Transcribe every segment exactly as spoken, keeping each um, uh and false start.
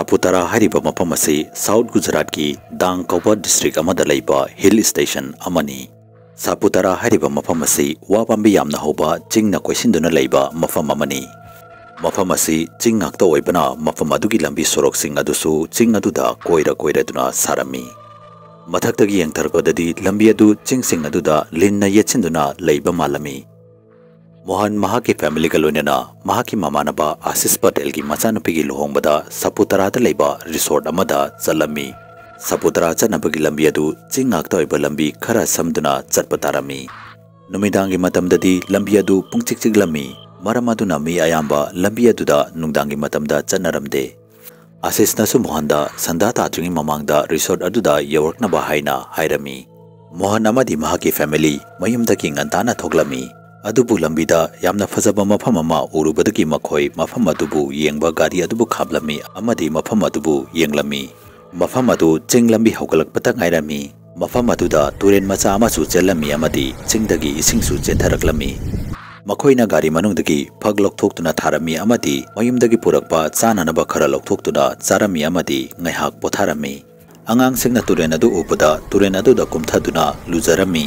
ꯁꯥꯄꯨꯇꯥꯔꯥ ꯍꯥꯏꯔꯤꯕ ꯃꯐꯝ ꯑꯁꯤ ꯁꯥꯎꯠ ꯒꯨꯖꯔꯥꯠꯀꯤ ꯗꯥꯡ ꯀꯧꯕ ꯗꯤꯁꯇ꯭ꯔꯤꯛ ꯑꯃꯗ ꯂꯩꯕ ꯍꯤꯜ ꯁ꯭ꯇꯦꯁꯟ ꯑꯃꯅꯤ꯫ ꯁꯥꯄꯨꯇꯥꯔꯥ ꯍꯥꯏꯔꯤꯕ ꯃꯐꯝ ꯑꯁꯤ ꯋꯥ ꯄꯥꯝꯕꯤ ꯌꯥꯝꯅ ꯍꯧꯕ ꯆꯤꯡꯅ ꯀꯣꯏꯁꯤꯟꯗꯨꯅ ꯂꯩꯕ ꯃꯐꯝ ꯑꯃꯅꯤ꯫ ꯃꯐꯝ ꯑꯁꯤ ꯆꯤꯡ ꯉꯥꯛꯇ ꯑꯣꯏꯕꯅ ꯃꯐꯝ ꯑꯗꯨꯒꯤ ꯂꯝꯕꯤ ꯁꯣꯔꯣꯛꯁꯤꯡ ꯑꯗꯨꯁꯨ ꯆꯤꯡ ꯑꯗꯨꯗ ꯀꯣꯏꯔ ꯀꯣꯏꯔꯗꯨꯅ ꯁꯥꯔꯝꯃꯤ꯫ ꯃꯊꯛꯇꯒꯤ ꯌꯦꯡꯊꯔꯛꯄꯗꯗꯤ ꯂꯝꯕꯤ ꯑꯗꯨ ꯆꯤꯡꯁꯤꯡ ꯑꯗꯨꯗ ꯂꯤꯟꯅ ꯌꯦꯠꯁꯤꯟꯗꯨꯅ ꯂꯩꯕ ꯃꯥꯜꯂꯝꯃꯤ꯫ ꯃꯣꯍꯟ ꯃꯍꯥꯛꯀꯤ ꯐꯦꯃꯤꯂꯤꯒ ꯂꯣꯏꯅꯅ ꯃꯍꯥꯛꯀꯤ ꯃꯃꯥꯟꯅꯕ ꯑꯥꯁꯤꯁ ꯄꯇꯦꯜꯒꯤ ꯃꯆꯥꯅꯨꯄꯤꯒꯤ ꯂꯨꯍꯣꯡꯕꯗ ꯁꯄꯨꯇꯥꯔꯥꯗ ꯂꯩꯕ ꯔꯤꯁꯣꯔꯠ ꯑꯃꯗ ꯆꯠꯂꯝꯃꯤ꯫ ꯁꯄꯨꯇꯥꯔꯥ ꯆꯠꯅꯕꯒꯤ ꯂꯝꯕꯤ ꯑꯗꯨ ꯆꯤꯡ ꯉꯥꯛꯇ ꯑꯣꯏꯕ ꯂꯝꯕꯤ ꯈꯔ ꯁꯝꯗꯨꯅ ꯆꯠꯄ ꯇꯥꯔꯝꯃꯤ꯫ ꯅꯨꯃꯤꯗꯥꯡꯒꯤ ꯃꯇꯝꯗꯗꯤ ꯂꯝꯕꯤ ꯑꯗꯨ ꯄꯨꯡꯆꯤꯛ ꯆꯤꯛꯂꯝꯃꯤ꯫ ꯃꯔꯝ ꯑꯗꯨꯅ ꯃꯤ ꯑꯌꯥꯝꯕ ꯂꯝꯕꯤ ꯑꯗꯨꯗ ꯅꯨꯡꯗꯥꯡꯒꯤ ꯃꯇꯝꯗ ꯆꯠꯅꯔꯝꯗꯦ꯫ ꯑꯥꯁꯤꯁꯅꯁꯨ ꯃꯣꯍꯟꯗ ꯁꯟꯙꯥ ꯇꯥꯗ꯭ꯔꯤꯉꯩ ꯃꯃꯥꯡꯗ ꯔꯤꯁꯣꯔꯠ ꯑꯗꯨꯗ ꯌꯧꯔꯛꯅꯕ ꯍꯥꯏꯅ ꯍꯥꯏꯔꯝꯃꯤ꯫ ꯃꯣꯍꯟ ꯑꯃꯗꯤ ꯃꯍꯥꯛꯀꯤ ꯐꯦꯃꯤꯂꯤ ꯃꯌꯨꯝꯗꯒꯤ ꯉꯟꯇꯥꯅ ꯊꯣꯛꯂꯝꯃꯤ꯫ ꯑꯗꯨꯕꯨ ꯂꯝꯕꯤꯗ ꯌꯥꯝꯅ ꯐꯖꯕ ꯃꯐꯝ ꯑꯃ ꯎꯔꯨꯕꯗꯒꯤ ꯃꯈꯣꯏ ꯃꯐꯝ ꯑꯗꯨꯕꯨ ꯌꯦꯡꯕ ꯒꯥꯔꯤ ꯑꯗꯨꯕꯨ ꯈꯥꯝꯂꯝꯃꯤ ꯑꯃꯗꯤ ꯃꯐꯝ ꯑꯗꯨꯕꯨ ꯌꯦꯡꯂꯝꯃꯤ꯫ ꯃꯐꯝ ꯑꯗꯨ ꯆꯤꯡ ꯂꯝꯕꯤ ꯍꯧꯒꯠꯂꯛꯄꯇ ꯉꯥꯏꯔꯝꯃꯤ꯫ ꯃꯐꯝ ꯑꯗꯨꯗ ꯇꯨꯔꯦꯜ ꯃꯆꯥ ꯑꯃꯁꯨ ꯆꯦꯜꯂꯝꯃꯤ ꯑꯃꯗꯤ ꯆꯤꯡꯗꯒꯤ ꯏꯁꯤꯡꯁꯨ ꯆꯦꯟꯊꯔꯛꯂꯝꯃꯤ꯫ ꯃꯈꯣꯏꯅ ꯒꯥꯔꯤ ꯃꯅꯨꯡꯗꯒꯤ ꯐꯛ ꯂꯧꯊꯣꯛꯇꯨꯅ ꯊꯥꯔꯝꯃꯤ ꯑꯃꯗꯤ ꯃꯌꯨꯝꯗꯒꯤ ꯄꯨꯔꯛꯄ ꯆꯥꯅꯅꯕ ꯈꯔ ꯂꯧꯊꯣꯛꯇꯨꯅ ꯆꯥꯔꯝꯃꯤ ꯑꯃꯗꯤ ꯉꯥꯏꯍꯥꯛ ꯄꯣꯊꯥꯔꯝꯃꯤ꯫ ꯑꯉꯥꯡꯁꯤꯡꯅ ꯇꯨꯔꯦꯜ ꯑꯗꯨ ꯎꯕꯗ ꯇꯨꯔꯦꯜ ꯑꯗꯨꯗ ꯀꯨꯝꯊꯗꯨꯅ ꯂꯨꯖꯔꯝꯃꯤ꯫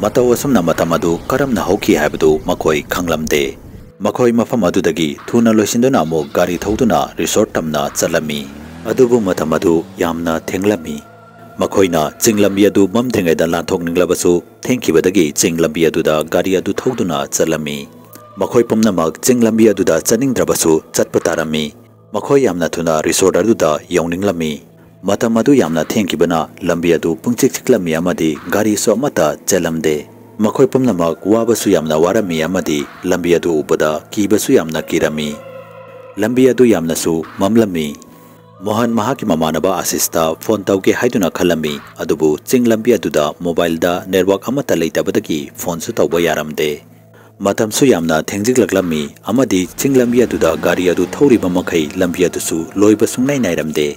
ꯃꯇꯧ ꯑꯁꯨꯝꯅ ꯃꯇꯝ ꯑꯗꯨ ꯀꯔꯝꯅ ꯍꯧꯈꯤ ꯍꯥꯏꯕꯗꯨ ꯃꯈꯣꯏ ꯈꯪꯂꯝꯗꯦ꯫ ꯃꯈꯣꯏ ꯃꯐꯝ ꯑꯗꯨꯗꯒꯤ ꯊꯨꯅ ꯂꯣꯏꯁꯤꯟꯗꯨꯅ ꯑꯃꯨꯛ ꯒꯥꯔꯤ ꯊꯧꯗꯨꯅ ꯔꯤꯁꯣꯔꯠ ꯇꯝꯅ ꯆꯠꯂꯝꯃꯤ꯫ ꯑꯗꯨꯕꯨ ꯃꯇꯝ ꯑꯗꯨ ꯌꯥꯝꯅ ꯊꯦꯡꯂꯝꯃꯤ꯫ ꯃꯈꯣꯏꯅ ꯆꯤꯡ ꯂꯝꯕꯤ ꯑꯗꯨ ꯃꯝꯗ꯭ꯔꯤꯉꯩꯗ ꯂꯥꯟꯊꯣꯛꯅꯤꯡꯂꯕꯁꯨ, ꯊꯦꯡꯈꯤꯕꯗꯒꯤ ꯆꯤꯡ ꯂꯝꯕꯤ ꯑꯗꯨꯗ ꯒꯥꯔꯤ ꯑꯗꯨ ꯊꯧꯗꯨꯅ ꯆꯠꯂꯝꯃꯤ꯫ ꯃꯈꯣꯏ ꯄꯨꯝꯅꯃꯛ ꯆꯤꯡ ꯂꯝꯕꯤ ꯑꯗꯨꯗ ꯆꯠꯅꯤꯡꯗ꯭ꯔꯕꯁꯨ ꯆꯠꯄ ꯇꯥꯔꯝꯃꯤ꯫ ꯃꯈꯣꯏ ꯌꯥꯝꯅ ꯊꯨꯅ ꯔꯤꯁꯣꯔꯠ ꯑꯗꯨꯗ ꯌꯧꯅꯤꯡꯂꯝꯃꯤ꯫ ꯃꯇꯝ ꯑꯗꯨ ꯌꯥꯝꯅ ꯊꯦꯡꯈꯤꯕꯅ ꯂꯝꯕꯤ ꯑꯗꯨ ꯄꯨꯡꯆꯤꯛ ꯆꯤꯛꯂꯝꯃꯤ ꯑꯃꯗꯤ ꯒꯥꯔꯤꯁꯨ ꯑꯃꯠꯇ ꯆꯦꯜꯂꯝꯗꯦ꯫ ꯃꯈꯣꯏ ꯄꯨꯝꯅꯃꯛ ꯋꯥꯕꯁꯨ ꯌꯥꯝꯅ ꯋꯥꯔꯝꯃꯤ ꯑꯃꯗꯤ ꯂꯝꯕꯤ ꯑꯗꯨ ꯎꯕꯗ ꯀꯤꯕꯁꯨ ꯌꯥꯝꯅ ꯀꯤꯔꯝꯃꯤ꯫ ꯂꯝꯕꯤ ꯑꯗꯨ ꯌꯥꯝꯅꯁꯨ ꯃꯝꯂꯝꯃꯤ꯫ ꯃꯣꯍꯟ ꯃꯍꯥꯛꯀꯤ ꯃꯃꯥꯟꯅꯕ ꯑꯥꯁꯤꯁꯇ ꯐꯣꯟ ꯇꯧꯒꯦ ꯍꯥꯏꯗꯨꯅ ꯈꯜꯂꯝꯃꯤ, ꯑꯗꯨꯕꯨ ꯆꯤꯡ ꯂꯝꯕꯤ ꯑꯗꯨꯗ ꯃꯣꯕꯥꯏꯜꯗ ꯅꯦꯠꯋꯥꯛ ꯑꯃꯠꯇ ꯂꯩꯇꯕꯗꯒꯤ ꯐꯣꯟꯁꯨ ꯇꯧꯕ ꯌꯥꯔꯝꯗꯦ꯫ ꯃꯇꯝꯁꯨ ꯌꯥꯝꯅ ꯊꯦꯡꯖꯤꯜꯂꯛꯂꯝꯃꯤ ꯑꯃꯗꯤ ꯆꯤꯡ ꯂꯝꯕꯤ ꯑꯗꯨꯗ ꯒꯥꯔꯤ ꯑꯗꯨ ꯊꯧꯔꯤꯕ ꯃꯈꯩ ꯂꯝꯕꯤ ꯑꯗꯨꯁꯨ ꯂꯣꯏꯕ ꯁꯨꯡꯅꯥꯏ ꯅꯥꯏꯔꯝꯗꯦ꯫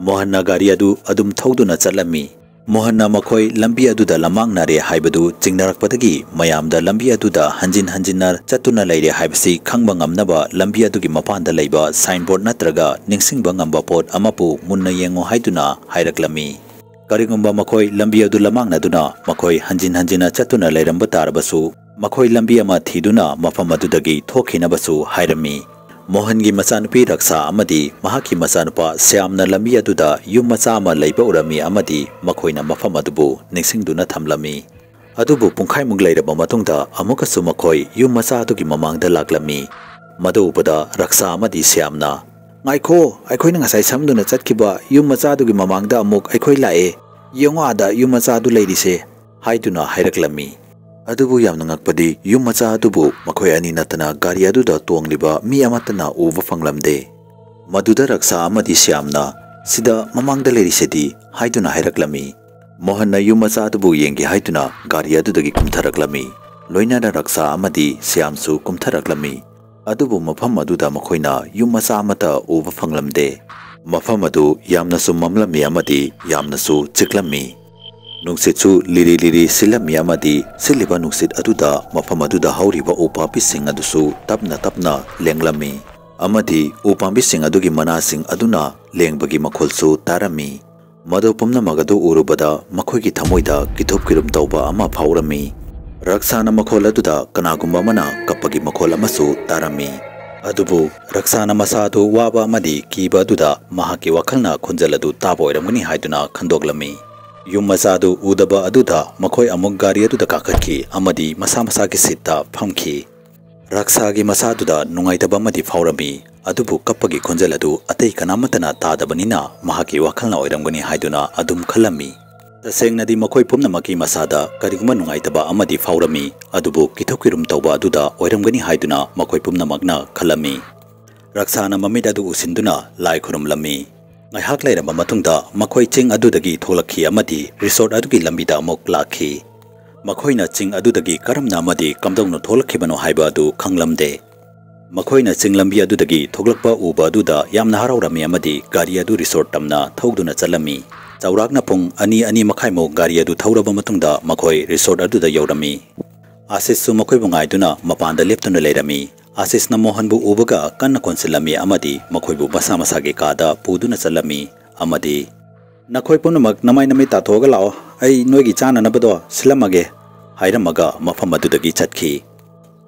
ꯃꯣꯍꯟꯅ ꯒꯥꯔꯤ ꯑꯗꯨ ꯑꯗꯨꯝ ꯊꯧꯗꯨꯅ ꯆꯠꯂꯝꯃꯤ꯫ ꯃꯣꯍꯟꯅ ꯃꯈꯣꯏ ꯂꯝꯕꯤ ꯑꯗꯨꯗ ꯂꯝꯃꯥꯡꯅꯔꯦ ꯍꯥꯏꯕꯗꯨ ꯆꯤꯡꯅꯔꯛꯄꯗꯒꯤ ꯃꯌꯥꯝꯗ ꯂꯝꯕꯤ ꯑꯗꯨꯗ ꯍꯟꯖꯤꯟ ꯍꯟꯖꯤꯟꯅ ꯆꯠꯇꯨꯅ ꯂꯩꯔꯦ ꯍꯥꯏꯕꯁꯤ ꯈꯪꯕ ꯉꯝꯅꯕ ꯂꯝꯕꯤ ꯑꯗꯨꯒꯤ ꯃꯄꯥꯟꯗ ꯂꯩꯕ ꯁꯥꯏꯟꯕꯣꯔꯗ ꯅꯠꯇ꯭ꯔꯒ ꯅꯤꯡꯁꯤꯡꯕ ꯉꯝꯕ ꯄꯣꯠ ꯑꯃꯕꯨ ꯃꯨꯟꯅ ꯌꯦꯡꯉꯨ ꯍꯥꯏꯗꯨꯅ ꯍꯥꯏꯔꯛꯂꯝꯃꯤ꯫ ꯀꯔꯤꯒꯨꯝꯕ ꯃꯈꯣꯏ ꯂꯝꯕꯤ ꯑꯗꯨ ꯂꯝꯃꯥꯡꯅꯗꯨꯅ ꯃꯈꯣꯏ ꯍꯟꯖꯤꯟ ꯍꯟꯖꯤꯟꯅ ꯆꯠꯇꯨꯅ ꯂꯩꯔꯝꯕ ꯇꯥꯔꯕꯁꯨ, ꯃꯈꯣꯏ ꯂꯝꯕꯤ ꯑꯃ ꯊꯤꯗꯨꯅ ꯃꯐꯝ ꯑꯗꯨꯗꯒꯤ ꯊꯣꯛꯈꯤꯅꯕꯁꯨ ꯍꯥꯏꯔꯝꯃꯤ꯫ ꯃꯣꯍꯟꯒꯤ ꯃꯆꯥꯅꯨꯄꯤ ꯔꯛꯁꯥ ꯑꯃꯗꯤ ꯃꯍꯥꯛꯀꯤ ꯃꯆꯥꯅꯨꯄꯥ ꯁ꯭ꯌꯥꯝꯅ ꯂꯝꯕꯤ ꯑꯗꯨꯗ ꯌꯨꯝ ꯃꯆꯥ ꯑꯃ ꯂꯩꯕ ꯎꯔꯝꯃꯤ ꯑꯃꯗꯤ ꯃꯈꯣꯏꯅ ꯃꯐꯝ ꯑꯗꯨꯕꯨ ꯅꯤꯡꯁꯤꯡꯗꯨꯅ ꯊꯝꯂꯝꯃꯤ꯫ ꯑꯗꯨꯕꯨ ꯄꯨꯡꯈꯥꯏꯃꯨꯛ ꯂꯩꯔꯕ ꯃꯇꯨꯡꯗ ꯑꯃꯨꯛꯀꯁꯨ ꯃꯈꯣꯏ ꯌꯨꯝ ꯃꯆꯥ ꯑꯗꯨꯒꯤ ꯃꯃꯥꯡꯗ ꯂꯥꯛꯂꯝꯃꯤ꯫ ꯃꯗꯨ ꯎꯕꯗ ꯔꯛꯁꯥ ꯑꯃꯗꯤ ꯁ꯭ꯌꯥꯝꯅ, "ꯉꯥꯏꯈꯣ, ꯑꯩꯈꯣꯏꯅ ꯉꯁꯥꯏ ꯁꯝꯗꯨꯅ ꯆꯠꯈꯤꯕ ꯌꯨꯝ ꯃꯆꯥ ꯑꯗꯨꯒꯤ ꯃꯃꯥꯡꯗ ꯑꯃꯨꯛ ꯑꯩꯈꯣꯏ ꯂꯥꯛꯑꯦ꯫ ꯌꯦꯡꯉꯣ, ꯑꯥꯗ ꯌꯨꯝ ꯃꯆꯥ ꯑꯗꯨ ꯂꯩꯔꯤꯁꯦ," ꯍꯥꯏꯗꯨꯅ ꯍꯥꯏꯔꯛꯂꯝꯃꯤ꯫ ꯑꯗꯨꯕꯨ ꯌꯥꯝꯅ ꯉꯛꯄꯗꯤ, ꯌꯨꯝ ꯃꯆꯥ ꯑꯗꯨꯕꯨ ꯃꯈꯣꯏ ꯑꯅꯤ ꯅꯠꯇꯅ ꯒꯥꯔꯤ ꯑꯗꯨꯗ ꯇꯣꯡꯂꯤꯕ ꯃꯤ ꯑꯃꯠꯇꯅ ꯎꯕ ꯐꯪꯂꯝꯗꯦ꯫ ꯃꯗꯨꯗ ꯔꯛꯁꯥ ꯑꯃꯗꯤ ꯁ꯭ꯌꯥꯝꯅ, "ꯁꯤꯗ ꯃꯃꯥꯡꯗ ꯂꯩꯔꯤꯁꯤꯗꯤ?" ꯍꯥꯏꯗꯨꯅ ꯍꯥꯏꯔꯛꯂꯝꯃꯤ꯫ ꯃꯣꯍꯟꯅ ꯌꯨꯝ ꯃꯆꯥ ꯑꯗꯨꯕꯨ ꯌꯦꯡꯒꯦ ꯍꯥꯏꯗꯨꯅ ꯒꯥꯔꯤ ꯑꯗꯨꯗꯒꯤ ꯀꯨꯝꯊꯔꯛꯂꯝꯃꯤ꯫ ꯂꯣꯏꯅꯅ ꯔꯛꯁꯥ ꯑꯃꯗꯤ ꯁ꯭ꯌꯥꯝꯁꯨ ꯀꯨꯝꯊꯔꯛꯂꯝꯃꯤ꯫ ꯑꯗꯨꯕꯨ ꯃꯐꯝ ꯑꯗꯨꯗ ꯃꯈꯣꯏꯅ ꯌꯨꯝ ꯃꯆꯥ ꯑꯃꯠꯇ ꯎꯕ ꯐꯪꯂꯝꯗꯦ꯫ ꯃꯐꯝ ꯑꯗꯨ ꯌꯥꯝꯅꯁꯨ ꯃꯝꯂꯝꯃꯤ ꯑꯃꯗꯤ ꯌꯥꯝꯅꯁꯨ ꯆꯤꯛꯂꯝꯃꯤ꯫ ꯅꯨꯡꯁꯤꯠꯁꯨ ꯂꯤꯔꯤ ꯂꯤꯔꯤ ꯁꯤꯠꯂꯝꯃꯤ ꯑꯃꯗꯤ ꯁꯤꯠꯂꯤꯕ ꯅꯨꯡꯁꯤꯠ ꯑꯗꯨꯗ ꯃꯐꯝ ꯑꯗꯨꯗ ꯍꯧꯔꯤꯕ ꯎ ꯄꯥꯝꯕꯤꯁꯤꯡ ꯑꯗꯨꯁꯨ ꯇꯞꯅ ꯇꯞꯅ ꯂꯦꯡꯂꯝꯃꯤ ꯑꯃꯗꯤ ꯎ ꯄꯥꯝꯕꯤꯁꯤꯡ ꯑꯗꯨꯒꯤ ꯃꯅꯥꯁꯤꯡ ꯑꯗꯨꯅ ꯂꯦꯡꯕꯒꯤ ꯃꯈꯣꯜꯁꯨ ꯇꯥꯔꯝꯃꯤ꯫ ꯃꯗꯨ ꯄꯨꯝꯅꯃꯛ ꯑꯗꯨ ꯎꯔꯨꯕꯗ ꯃꯈꯣꯏꯒꯤ ꯊꯃꯣꯏꯗ ꯀꯤꯊꯨꯞ ꯀꯤꯔꯨꯝ ꯇꯧꯕ ꯑꯃ ꯐꯥꯎꯔꯝꯃꯤ꯫ ꯔꯛꯁꯥꯅ ꯃꯈꯣꯜ ꯑꯗꯨꯗ ꯀꯅꯥꯒꯨꯝꯕ ꯑꯃꯅ ꯀꯞꯄꯒꯤ ꯃꯈꯣꯜ ꯑꯃꯁꯨ ꯇꯥꯔꯝꯃꯤ꯫ ꯑꯗꯨꯕꯨ ꯔꯛꯁꯥꯅ ꯃꯁꯥꯗꯨ ꯋꯥꯕ ꯑꯃꯗꯤ ꯀꯤꯕ ꯑꯗꯨꯗ ꯃꯍꯥꯛꯀꯤ ꯋꯥꯈꯜꯅ ꯈꯣꯟꯖꯦꯜ ꯑꯗꯨ ꯇꯥꯕ ꯑꯣꯏꯔꯝꯒꯅꯤ ꯍꯥꯏꯗꯨꯅ ꯈꯟꯗꯣꯛꯂꯝꯃꯤ꯫ ꯌꯨꯝ ꯃꯆꯥꯗꯨ ꯎꯗꯕ ꯑꯗꯨꯗ ꯃꯈꯣꯏ ꯑꯃꯨꯛ ꯒꯥꯔꯤ ꯑꯗꯨꯗ ꯀꯥꯈꯠꯈꯤ ꯑꯃꯗꯤ ꯃꯁꯥ ꯃꯁꯥꯒꯤ ꯁꯤꯠꯇ ꯐꯝꯈꯤ꯫ ꯔꯛꯁꯥꯒꯤ ꯃꯁꯥꯗꯨꯗ ꯅꯨꯡꯉꯥꯏꯇꯕ ꯑꯃꯗꯤ ꯐꯥꯎꯔꯝꯃꯤ, ꯑꯗꯨꯕꯨ ꯀꯞꯄꯒꯤ ꯈꯣꯟꯖꯦꯜ ꯑꯗꯨ ꯑꯇꯩ ꯀꯅꯥꯃꯠꯇꯅ ꯇꯥꯗꯕꯅꯤꯅ ꯃꯍꯥꯛꯀꯤ ꯋꯥꯈꯜꯅ ꯑꯣꯏꯔꯝꯒꯅꯤ ꯍꯥꯏꯗꯨꯅ ꯑꯗꯨꯝ ꯈꯜꯂꯝꯃꯤ꯫ ꯇꯁꯦꯡꯅꯗꯤ ꯃꯈꯣꯏ ꯄꯨꯝꯅꯃꯛꯀꯤ ꯃꯁꯥꯗ ꯀꯔꯤꯒꯨꯝꯕ ꯅꯨꯡꯉꯥꯏꯇꯕ ꯑꯃꯗꯤ ꯐꯥꯎꯔꯝꯃꯤ, ꯑꯗꯨꯕꯨ ꯀꯤꯊꯨꯞ ꯀꯤꯔꯨꯝ ꯇꯧꯕ ꯑꯗꯨꯗ ꯑꯣꯏꯔꯝꯒꯅꯤ ꯍꯥꯏꯗꯨꯅ ꯃꯈꯣꯏ ꯄꯨꯝꯅꯃꯛꯅ ꯈꯜꯂꯝꯃꯤ꯫ ꯔꯛꯁꯥꯅ ꯃꯃꯤꯠ ꯑꯗꯨ ꯎꯁꯤꯟꯗꯨꯅ ꯂꯥꯏ ꯈꯨꯔꯨꯝꯂꯝꯃꯤ꯫ ꯉꯥꯏꯍꯥꯛ ꯂꯩꯔꯕ ꯃꯇꯨꯡꯗ ꯃꯈꯣꯏ ꯆꯤꯡ ꯑꯗꯨꯗꯒꯤ ꯊꯣꯛꯂꯛꯈꯤ ꯑꯃꯗꯤ ꯔꯤꯁꯣꯔꯠ ꯑꯗꯨꯒꯤ ꯂꯝꯕꯤꯗ ꯑꯃꯨꯛ ꯂꯥꯛꯈꯤ꯫ ꯃꯈꯣꯏꯅ ꯆꯤꯡ ꯑꯗꯨꯗꯒꯤ ꯀꯔꯝꯅ ꯑꯃꯗꯤ ꯀꯝꯗꯧꯅ ꯊꯣꯛꯂꯛꯈꯤꯕꯅꯣ ꯍꯥꯏꯕ ꯑꯗꯨ ꯈꯪꯂꯝꯗꯦ꯫ ꯃꯈꯣꯏꯅ ꯆꯤꯡ ꯂꯝꯕꯤ ꯑꯗꯨꯗꯒꯤ ꯊꯣꯛꯂꯛꯄ ꯎꯕ ꯑꯗꯨꯗ ꯌꯥꯝꯅ ꯍꯔꯥꯎꯔꯝꯃꯤ ꯑꯃꯗꯤ ꯒꯥꯔꯤ ꯑꯗꯨ ꯔꯤꯁꯣꯔꯠ ꯇꯝꯅ ꯊꯧꯗꯨꯅ ꯆꯠꯂꯝꯃꯤ꯫ ꯆꯥꯎꯔꯥꯛꯅ ꯄꯨꯡ ꯑꯅꯤ, ꯑꯅꯤ ꯃꯈꯥꯏꯃꯨꯛ ꯒꯥꯔꯤ ꯑꯗꯨ ꯊꯧꯔꯕ ꯃꯇꯨꯡꯗ ꯃꯈꯣꯏ ꯔꯤꯁꯣꯔꯠ ꯑꯗꯨꯗ ꯌꯧꯔꯝꯃꯤ꯫ ꯑꯥꯁꯤꯁꯁꯨ ꯃꯈꯣꯏꯕꯨ ꯉꯥꯏꯗꯨꯅ ꯃꯄꯥꯟꯗ ꯂꯦꯞꯇꯨꯅ ꯂꯩꯔꯝꯃꯤ꯫ ꯑꯥꯁꯤꯁꯅ ꯃꯣꯍꯟꯕꯨ ꯎꯕꯒ ꯀꯟꯅ ꯀꯣꯟꯁꯤꯜꯂꯝꯃꯤ ꯑꯃꯗꯤ ꯃꯈꯣꯏꯕꯨ ꯃꯁꯥ ꯃꯁꯥꯒꯤ ꯀꯥꯗ ꯄꯨꯗꯨꯅ ꯆꯠꯂꯝꯃꯤ ꯑꯃꯗꯤ "ꯅꯈꯣꯏ ꯄꯨꯝꯅꯃꯛ ꯅꯃꯥꯏ ꯅꯃꯤꯠ ꯇꯥꯊꯣꯛꯑꯒ ꯂꯥꯛꯑꯣ, ꯑꯩ ꯅꯣꯏꯒꯤ ꯆꯥꯅꯅꯕꯗꯣ ꯁꯤꯜꯂꯝꯃꯒꯦ" ꯍꯥꯏꯔꯝꯃꯒ ꯃꯐꯝ ꯑꯗꯨꯗꯒꯤ ꯆꯠꯈꯤ꯫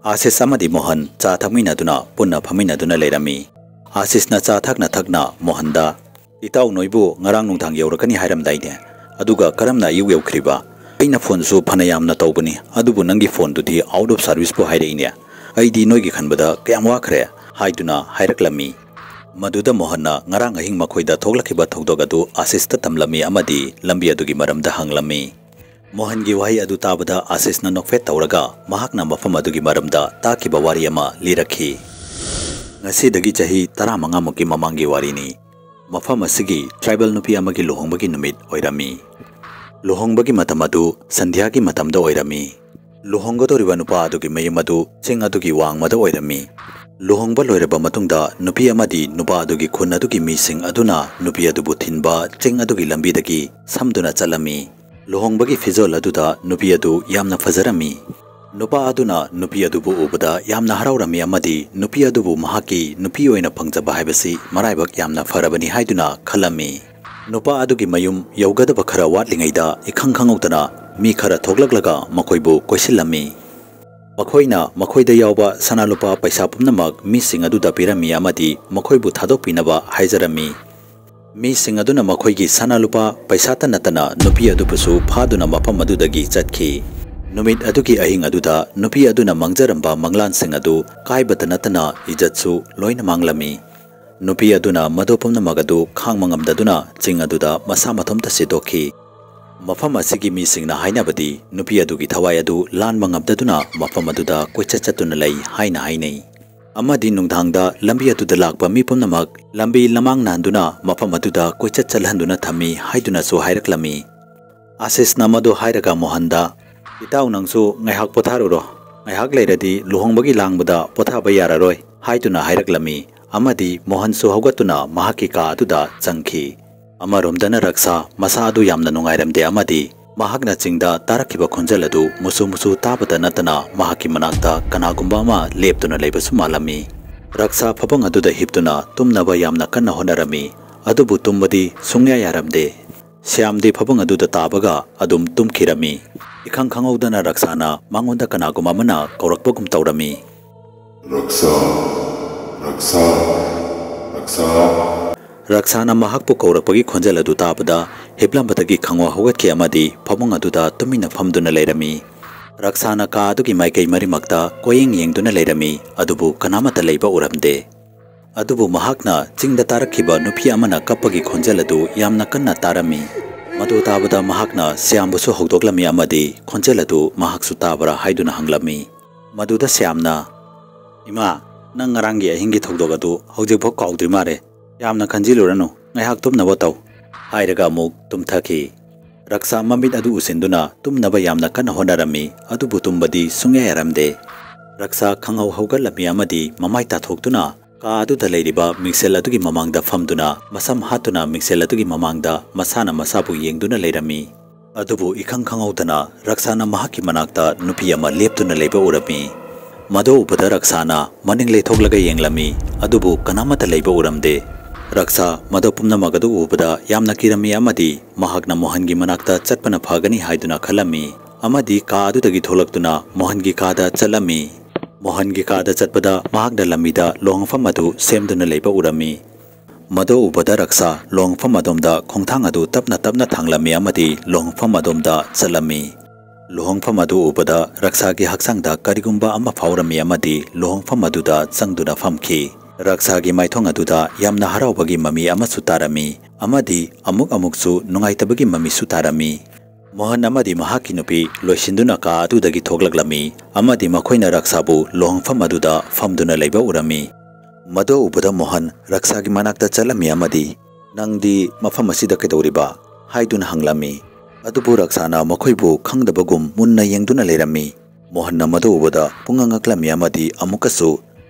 ꯑꯥꯁꯤꯁ ꯑꯃꯗꯤ ꯃꯣꯍꯟ ꯆꯥ ꯊꯛꯃꯤꯟꯅꯗꯨꯅ ꯄꯨꯟꯅ ꯐꯝꯃꯤꯟꯅꯗꯨꯅ ꯂꯩꯔꯝꯃꯤ꯫ ꯑꯥꯁꯤꯁꯅ ꯆꯥ ꯊꯛꯅ ꯊꯛꯅ ꯃꯣꯍꯟꯗ, "ꯏꯇꯥꯎ ꯅꯣꯏꯕꯨ ꯉꯔꯥꯡ ꯅꯨꯡꯗꯥꯡ ꯌꯧꯔꯛꯀꯅꯤ ꯍꯥꯏꯔꯝꯗꯥꯏꯅꯦ? ꯑꯗꯨꯒ ꯀꯔꯝꯅ ꯑꯌꯨꯛ ꯌꯧꯈ꯭ꯔꯤꯕ? ꯑꯩꯅ ꯐꯣꯟꯁꯨ ꯐꯅ ꯌꯥꯝꯅ ꯇꯧꯕꯅꯤ, ꯑꯗꯨꯕꯨ ꯅꯪꯒꯤ ꯐꯣꯟꯗꯨꯗꯤ out of serviceꯄꯨ ꯍꯥꯏꯔꯛꯏꯅꯦ꯫ ꯑꯩꯗꯤ ꯅꯣꯏꯒꯤ ꯈꯟꯕꯗ ꯀꯌꯥꯝ ꯋꯥꯈ꯭ꯔꯦ" ꯍꯥꯏꯗꯨꯅ ꯍꯥꯏꯔꯛꯂꯝꯃꯤ꯫ ꯃꯗꯨꯗ ꯃꯣꯍꯟꯅ ꯉꯔꯥꯡ ꯑꯍꯤꯡ ꯃꯈꯣꯏꯗ ꯊꯣꯛꯂꯛꯈꯤꯕ ꯊꯧꯗꯣꯛ ꯑꯗꯨ ꯑꯥꯁꯤꯁꯇ ꯇꯝꯂꯝꯃꯤ ꯑꯃꯗꯤ ꯂꯝꯕꯤ ꯑꯗꯨꯒꯤ ꯃꯔꯝꯗ ꯍꯪꯂꯝꯃꯤ꯫ ꯃꯣꯍꯟꯒꯤ ꯋꯥꯍꯩ ꯑꯗꯨ ꯇꯥꯕꯗ ꯑꯥꯁꯤꯁꯅ ꯅꯣꯛꯐꯦꯠ ꯇꯧꯔꯒ ꯃꯍꯥꯛꯅ ꯃꯐꯝ ꯑꯗꯨꯒꯤ ꯃꯔꯝꯗ ꯇꯥꯈꯤꯕ ꯋꯥꯔꯤ ꯑꯃ ꯂꯤꯔꯛꯈꯤ꯫ ꯉꯁꯤꯗꯒꯤ ꯆꯍꯤ ꯇꯔꯥꯃꯉꯥꯃꯨꯛꯀꯤ ꯃꯃꯥꯡꯒꯤ ꯋꯥꯔꯤꯅꯤ꯫ ꯃꯐꯝ ꯑꯁꯤꯒꯤ ꯇ꯭ꯔꯥꯏꯕꯦꯜ ꯅꯨꯄꯤ ꯑꯃꯒꯤ ꯂꯨꯍꯣꯡꯕꯒꯤ ꯅꯨꯃꯤꯠ ꯑꯣꯏꯔꯝꯃꯤ꯫ ꯂꯨꯍꯣꯡꯕꯒꯤ ꯃꯇꯝ ꯑꯗꯨ ꯁꯟꯙ꯭ꯌꯥꯒꯤ ꯃꯇꯝꯗ ꯑꯣꯏꯔꯝꯃꯤ꯫ ꯂꯨꯍꯣꯡꯒꯗꯧꯔꯤꯕ ꯅꯨꯄꯥ ꯑꯗꯨꯒꯤ ꯃꯌꯨꯝ ꯑꯗꯨ ꯆꯤꯡ ꯑꯗꯨꯒꯤ ꯋꯥꯡꯃꯗ ꯑꯣꯏꯔꯝꯃꯤ꯫ ꯂꯨꯍꯣꯡꯕ ꯂꯣꯏꯔꯕ ꯃꯇꯨꯡꯗ ꯅꯨꯄꯤ ꯑꯃꯗꯤ ꯅꯨꯄꯥ ꯑꯗꯨꯒꯤ ꯈꯨꯟ ꯑꯗꯨꯒꯤ ꯃꯤꯁꯤꯡ ꯑꯗꯨꯅ ꯅꯨꯄꯤ ꯑꯗꯨꯕꯨ ꯊꯤꯟꯕ ꯆꯤꯡ ꯑꯗꯨꯒꯤ ꯂꯝꯕꯤꯗꯒꯤ ꯁꯝꯗꯨꯅ ꯆꯠꯂꯝꯃꯤ꯫ ꯂꯨꯍꯣꯡꯕꯒꯤ ꯐꯤꯖꯣꯜ ꯑꯗꯨꯗ ꯅꯨꯄꯤ ꯑꯗꯨ ꯌꯥꯝꯅ ꯐꯖꯔꯝꯃꯤ꯫ ꯅꯨꯄꯥ ꯑꯗꯨꯅ ꯅꯨꯄꯤ ꯑꯗꯨꯕꯨ ꯎꯕꯗ ꯌꯥꯝꯅ ꯍꯔꯥꯎꯔꯝꯃꯤ ꯑꯃꯗꯤ ꯅꯨꯄꯤ ꯑꯗꯨꯕꯨ ꯃꯍꯥꯛꯀꯤ ꯅꯨꯄꯤ ꯑꯣꯏꯅ ꯐꯪꯖꯕ ꯍꯥꯏꯕꯁꯤ ꯃꯔꯥꯏꯕꯛ ꯌꯥꯝꯅ ꯐꯔꯕꯅꯤ ꯍꯥꯏꯗꯨꯅ ꯈꯜꯂꯝꯃꯤ꯫ ꯅꯨꯄꯥ ꯑꯗꯨꯒꯤ ꯃꯌꯨꯝ ꯌꯧꯒꯗꯕ ꯈꯔ ꯋꯥꯠꯂꯤꯉꯩꯗ ꯏꯈꯪ ꯈꯪꯍꯧꯗꯅ ꯃꯤ ꯈꯔ ꯊꯣꯛꯂꯛꯂꯒ ꯃꯈꯣꯏꯕꯨ ꯀꯣꯏꯁꯤꯜꯂꯝꯃꯤ꯫ ꯃꯈꯣꯏꯅ ꯃꯈꯣꯏꯗ ꯌꯥꯎꯕ ꯁꯅꯥ ꯂꯨꯄꯥ ꯄꯩꯁꯥ ꯄꯨꯝꯅꯃꯛ ꯃꯤꯁꯤꯡ ꯑꯗꯨꯗ ꯄꯤꯔꯝꯃꯤ ꯑꯃꯗꯤ ꯃꯈꯣꯏꯕꯨ ꯊꯥꯗꯣꯛꯄꯤꯅꯕ ꯍꯥꯏꯖꯔꯝꯃꯤ꯫ ꯃꯤꯁꯤꯡ ꯑꯗꯨꯅ ꯃꯈꯣꯏꯒꯤ ꯁꯅꯥ ꯂꯨꯄꯥ ꯄꯩꯁꯥꯇ ꯅꯠꯇꯅ ꯅꯨꯄꯤ ꯑꯗꯨꯕꯨꯁꯨ ꯐꯥꯗꯨꯅ ꯃꯐꯝ ꯑꯗꯨꯗꯒꯤ ꯆꯠꯈꯤ꯫ ꯅꯨꯃꯤꯠ ꯑꯗꯨꯒꯤ ꯑꯍꯤꯡ ꯑꯗꯨꯗ ꯅꯨꯄꯤ ꯑꯗꯨꯅ ꯃꯪꯖꯔꯝꯕ ꯃꯪꯂꯥꯟꯁꯤꯡ ꯑꯗꯨ ꯀꯥꯏꯕꯇ ꯅꯠꯇꯅ ꯏꯖꯠꯁꯨ ꯂꯣꯏꯅ ꯃꯥꯡꯂꯝꯃꯤ꯫ ꯅꯨꯄꯤ ꯑꯗꯨꯅ ꯃꯗꯨ ꯄꯨꯝꯅꯃꯛ ꯑꯗꯨ ꯈꯥꯡꯕ ꯉꯝꯗꯗꯨꯅ ꯆꯤꯡ ꯑꯗꯨꯗ ꯃꯁꯥ ꯃꯊꯣꯝꯇ ꯁꯤꯗꯣꯛꯈꯤ꯫ ꯃꯐꯝ ꯑꯁꯤꯒꯤ ꯃꯤꯁꯤꯡꯅ ꯍꯥꯏꯅꯕꯗꯤ ꯅꯨꯄꯤ ꯑꯗꯨꯒꯤ ꯊꯋꯥꯏ ꯑꯗꯨ ꯂꯥꯟꯕ ꯉꯝꯗꯗꯨꯅ ꯃꯐꯝ ꯑꯗꯨꯗ ꯀꯣꯏꯆꯠ ꯆꯠꯇꯨꯅ ꯂꯩ ꯍꯥꯏꯅ ꯍꯥꯏꯅꯩ꯫ ꯑꯃꯗꯤ ꯅꯨꯡꯗꯥꯡꯗ ꯂꯝꯕꯤ ꯑꯗꯨꯗ ꯂꯥꯛꯄ ꯃꯤ ꯄꯨꯝꯅꯃꯛ ꯂꯝꯕꯤ ꯂꯃꯥꯡ ꯅꯥꯟꯗꯨꯅ ꯃꯐꯝ ꯑꯗꯨꯗ ꯀꯣꯏꯆꯠ ꯆꯠꯍꯟꯗꯨꯅ ꯊꯝꯃꯤ ꯍꯥꯏꯗꯨꯅꯁꯨ ꯍꯥꯏꯔꯛꯂꯝꯃꯤ꯫ ꯑꯥꯁꯤꯁꯅ ꯃꯗꯨ ꯍꯥꯏꯔꯒ ꯃꯣꯍꯟꯗ, "ꯏꯇꯥꯎ, ꯅꯪꯁꯨ ꯉꯥꯏꯍꯥꯛ ꯄꯣꯊꯥꯔꯨꯔꯣ꯫ ꯉꯥꯏꯍꯥꯛ ꯂꯩꯔꯗꯤ ꯂꯨꯍꯣꯡꯕꯒꯤ ꯂꯥꯡꯕꯗ ꯄꯣꯊꯥꯕ ꯌꯥꯔꯔꯣꯏ" ꯍꯥꯏꯗꯨꯅ ꯍꯥꯏꯔꯛꯂꯝꯃꯤ꯫ ꯑꯃꯗꯤ ꯃꯣꯍꯟꯁꯨ ꯍꯧꯒꯠꯇꯨꯅ ꯃꯍꯥꯛꯀꯤ ꯀꯥ ꯑꯗꯨꯗ ꯆꯪꯈꯤ꯫ ꯑꯃꯔꯣꯝꯗꯅ ꯔꯛꯁꯥ ꯃꯁꯥ ꯑꯗꯨ ꯌꯥꯝꯅ ꯅꯨꯡꯉꯥꯏꯔꯝꯗꯦ ꯑꯃꯗꯤ ꯃꯍꯥꯛꯅ ꯆꯤꯡꯗ ꯇꯥꯔꯛꯈꯤꯕ ꯈꯣꯟꯖꯦꯜ ꯑꯗꯨ ꯃꯨꯁꯨ ꯃꯨꯁꯨ ꯇꯥꯕꯇ ꯅꯠꯇꯅ ꯃꯍꯥꯛꯀꯤ ꯃꯅꯥꯛꯇ ꯀꯅꯥꯒꯨꯝꯕ ꯑꯃ ꯂꯦꯞꯇꯨꯅ ꯂꯩꯕꯁꯨ ꯃꯥꯜꯂꯝꯃꯤ꯫ ꯔꯛꯁꯥ ꯐꯕꯨꯡ ꯑꯗꯨꯗ ꯍꯤꯞꯇꯨꯅ ꯇꯨꯝꯅꯕ ꯌꯥꯝꯅ ꯀꯟꯅ ꯍꯣꯠꯅꯔꯝꯃꯤ, ꯑꯗꯨꯕꯨ ꯇꯨꯝꯕꯗꯤ ꯁꯨꯡꯌꯥ ꯌꯥꯔꯝꯗꯦ꯫ ꯁ꯭ꯌꯥꯝꯗꯤ ꯐꯕꯨꯡ ꯑꯗꯨꯗ ꯇꯥꯕꯒ ꯑꯗꯨꯝ ꯇꯨꯝꯈꯤꯔꯝꯃꯤ꯫ ꯏꯈꯪ ꯈꯪꯍꯧꯗꯅ ꯔꯛꯁꯥꯅ ꯃꯉꯣꯟꯗ ꯀꯅꯥꯒꯨꯝꯕ ꯑꯃꯅ ꯀꯧꯔꯛꯄꯒꯨꯝ ꯇꯧꯔꯝꯃꯤ꯫ "ꯔꯛꯁꯥ, ꯔꯛꯁꯥ, ꯔꯛꯁꯥ!" ꯔꯛꯁꯥꯅ ꯃꯍꯥꯛꯄꯨ ꯀꯧꯔꯛꯄꯒꯤ ꯈꯣꯟꯖꯦꯜ ꯑꯗꯨ ꯇꯥꯕꯗ ꯍꯤꯞꯂꯝꯕꯗꯒꯤ ꯈꯪꯋꯥ ꯍꯧꯒꯠꯈꯤ ꯑꯃꯗꯤ ꯐꯃꯨꯡ ꯑꯗꯨꯗ ꯇꯨꯃꯤꯟꯅ ꯐꯝꯗꯨꯅ ꯂꯩꯔꯝꯃꯤ꯫ ꯔꯛꯁꯥꯅ ꯀꯥ ꯑꯗꯨꯒꯤ ꯃꯥꯏꯀꯩ ꯃꯔꯤꯃꯛꯇ ꯀꯣꯏꯌꯦꯡ ꯌꯦꯡꯗꯨꯅ ꯂꯩꯔꯝꯃꯤ, ꯑꯗꯨꯕꯨ ꯀꯅꯥꯃꯠꯇ ꯂꯩꯕ ꯎꯔꯝꯗꯦ꯫ ꯑꯗꯨꯕꯨ ꯃꯍꯥꯛꯅ ꯆꯤꯡꯗ ꯇꯥꯔꯛꯈꯤꯕ ꯅꯨꯄꯤ ꯑꯃꯅ ꯀꯞꯄꯒꯤ ꯈꯣꯟꯖꯦꯜ ꯑꯗꯨ ꯌꯥꯝꯅ ꯀꯟꯅ ꯇꯥꯔꯝꯃꯤ꯫ ꯃꯗꯨ ꯇꯥꯕꯗ ꯃꯍꯥꯛꯅ ꯁ꯭ꯌꯥꯝꯕꯨꯁꯨ ꯍꯧꯗꯣꯛꯂꯝꯃꯤ ꯑꯃꯗꯤ ꯈꯣꯟꯖꯦꯜ ꯑꯗꯨ ꯃꯍꯥꯛꯁꯨ ꯇꯥꯕ꯭ꯔꯥ ꯍꯥꯏꯗꯨꯅ ꯍꯪꯂꯝꯃꯤ꯫ ꯃꯗꯨꯗ ꯁ꯭ꯌꯥꯝꯅ, "ꯏꯃꯥ, ꯅꯪ ꯉꯔꯥꯡꯒꯤ ꯑꯍꯤꯡꯒꯤ ꯊꯧꯗꯣꯛ ꯑꯗꯨ ꯍꯧꯖꯤꯛꯐꯥꯎ ꯀꯥꯎꯗ꯭ꯔꯤ ꯃꯥꯜꯂꯦ꯫ ꯌꯥꯝꯅ ꯈꯟꯖꯤꯜꯂꯨꯔꯅꯨ, ꯉꯥꯏꯍꯥꯛ ꯇꯨꯝꯅꯕ ꯇꯧ" ꯍꯥꯏꯔꯒ ꯑꯃꯨꯛ ꯇꯨꯝꯊꯈꯤ꯫ ꯔꯛꯁꯥ ꯃꯃꯤꯠ ꯑꯗꯨ ꯎꯁꯤꯟꯗꯨꯅ ꯇꯨꯝꯅꯕ ꯌꯥꯝꯅ ꯀꯟꯅ ꯍꯣꯠꯅꯔꯝꯃꯤ, ꯑꯗꯨꯕꯨ ꯇꯨꯝꯕꯗꯤ ꯁꯨꯡꯌꯥ ꯌꯥꯔꯝꯗꯦ꯫ ꯔꯛꯁꯥ ꯈꯪꯍꯧ ꯍꯧꯒꯠꯂꯝꯃꯤ ꯑꯃꯗꯤ ꯃꯃꯥꯏ ꯇꯥꯊꯣꯛꯇꯨꯅ ꯀꯥ ꯑꯗꯨꯗ ꯂꯩꯔꯤꯕ ꯃꯤꯡꯁꯦꯜ ꯑꯗꯨꯒꯤ ꯃꯃꯥꯡꯗ ꯐꯝꯗꯨꯅ ꯃꯁꯝ ꯍꯥꯠꯇꯨꯅ ꯃꯤꯡꯁꯦꯜ ꯑꯗꯨꯒꯤ ꯃꯃꯥꯡꯗ ꯃꯁꯥꯅ ꯃꯁꯥꯕꯨ ꯌꯦꯡꯗꯨꯅ ꯂꯩꯔꯝꯃꯤ꯫ ꯑꯗꯨꯕꯨ ꯏꯈꯪ ꯈꯪꯍꯧꯗꯅ ꯔꯛꯁꯥꯅ ꯃꯍꯥꯛꯀꯤ ꯃꯅꯥꯛꯇ ꯅꯨꯄꯤ ꯑꯃ ꯂꯦꯞꯇꯨꯅ ꯂꯩꯕ ꯎꯔꯝꯃꯤ꯫ ꯃꯗꯨ ꯎꯕꯗ ꯔꯛꯁꯥꯅ ꯃꯅꯤꯡ ꯂꯩꯊꯣꯛꯂꯒ ꯌꯦꯡꯂꯝꯃꯤ, ꯑꯗꯨꯕꯨ ꯀꯅꯥꯃꯠꯇ ꯂꯩꯕ ꯎꯔꯝꯗꯦ꯫ ꯔꯛꯁꯥ ꯃꯗꯨ ꯄꯨꯝꯅꯃꯛ ꯑꯗꯨ ꯎꯕꯗ ꯌꯥꯝꯅ ꯀꯤꯔꯝꯃꯤ ꯑꯃꯗꯤ ꯃꯍꯥꯛꯅ ꯃꯣꯍꯟꯒꯤ ꯃꯅꯥꯛꯇ ꯆꯠꯄꯅ ꯐꯒꯅꯤ ꯍꯥꯏꯗꯨꯅ ꯈꯜꯂꯝꯃꯤ ꯑꯃꯗꯤ ꯀꯥ ꯑꯗꯨꯗꯒꯤ ꯊꯣꯛꯂꯛꯇꯨꯅ ꯃꯣꯍꯟꯒꯤ ꯀꯥꯗ ꯆꯠꯂꯝꯃꯤ꯫ ꯃꯣꯍꯟꯒꯤ ꯀꯥꯗ ꯆꯠꯄꯗ ꯃꯍꯥꯛꯅ ꯂꯝꯕꯤꯗ ꯂꯨꯍꯣꯡꯐꯝ ꯑꯗꯨ ꯁꯦꯝꯗꯨꯅ ꯂꯩꯕ ꯎꯔꯝꯃꯤ꯫ ꯃꯗꯨ ꯎꯕꯗ ꯔꯛꯁꯥ ꯂꯨꯍꯣꯡꯐꯝ ꯑꯗꯣꯝꯗ ꯈꯣꯡꯊꯥꯡ ꯑꯗꯨ ꯇꯞꯅ ꯇꯞꯅ ꯊꯥꯡꯂꯝꯃꯤ ꯑꯃꯗꯤ ꯂꯨꯍꯣꯡꯐꯝ ꯑꯗꯣꯝꯗ ꯆꯠꯂꯝꯃꯤ꯫ ꯂꯨꯍꯣꯡꯐꯝ ꯑꯗꯨ ꯎꯕꯗ ꯔꯛꯁꯥꯒꯤ ꯍꯛꯆꯥꯡꯗ ꯀꯔꯤꯒꯨꯝꯕ ꯑꯃ ꯐꯥꯎꯔꯝꯃꯤ ꯑꯃꯗꯤ ꯂꯨꯍꯣꯡꯐꯝ ꯑꯗꯨꯗ ꯆꯪꯗꯨꯅ ꯐꯝꯈꯤ꯫ ꯔꯛꯁꯥꯒꯤ ꯃꯥꯏꯊꯣꯡ ꯑꯗꯨꯗ ꯌꯥꯝꯅ ꯍꯔꯥꯎꯕꯒꯤ ꯃꯃꯤ ꯑꯃꯁꯨ ꯇꯥꯔꯝꯃꯤ ꯑꯃꯗꯤ ꯑꯃꯨꯛ ꯑꯃꯨꯛꯁꯨ ꯅꯨꯡꯉꯥꯏꯇꯕꯒꯤ ꯃꯃꯤꯁꯨ ꯇꯥꯔꯝꯃꯤ꯫ ꯃꯣꯍꯟ ꯑꯃꯗꯤ ꯃꯍꯥꯛꯀꯤ ꯅꯨꯄꯤ ꯂꯣꯏꯁꯤꯟꯗꯨꯅ ꯀꯥ ꯑꯗꯨꯗꯒꯤ ꯊꯣꯛꯂꯛꯂꯝꯃꯤ ꯑꯃꯗꯤ ꯃꯈꯣꯏꯅ ꯔꯛꯁꯥꯕꯨ ꯂꯨꯍꯣꯡꯐꯝ ꯑꯗꯨꯗ ꯐꯝꯗꯨꯅ ꯂꯩꯕ ꯎꯔꯝꯃꯤ꯫ ꯃꯗꯨ ꯎꯕꯗ ꯃꯣꯍꯟ ꯔꯛꯁꯥꯒꯤ ꯃꯅꯥꯛꯇ ꯆꯠꯂꯝꯃꯤ ꯑꯃꯗꯤ, "ꯅꯪꯗꯤ ꯃꯐꯝ ꯑꯁꯤꯗ ꯀꯩꯗꯧꯔꯤꯕ?" ꯍꯥꯏꯗꯨꯅ ꯍꯪꯂꯝꯃꯤ꯫ ꯑꯗꯨꯕꯨ ꯔꯛꯁꯥꯅ ꯃꯈꯣꯏꯕꯨ ꯈꯪꯗꯕꯒꯨꯝ ꯃꯨꯟꯅ ꯌꯦꯡꯗꯨꯅ ꯂꯩꯔꯝꯃꯤ꯫ ꯃꯣꯍꯟꯅ ꯃꯗꯨ ꯎꯕꯗ ꯄꯨꯡꯉꯛ ꯉꯛꯂꯝꯃꯤ ꯑꯃꯗꯤ ꯑꯃꯨꯛꯀꯁꯨ,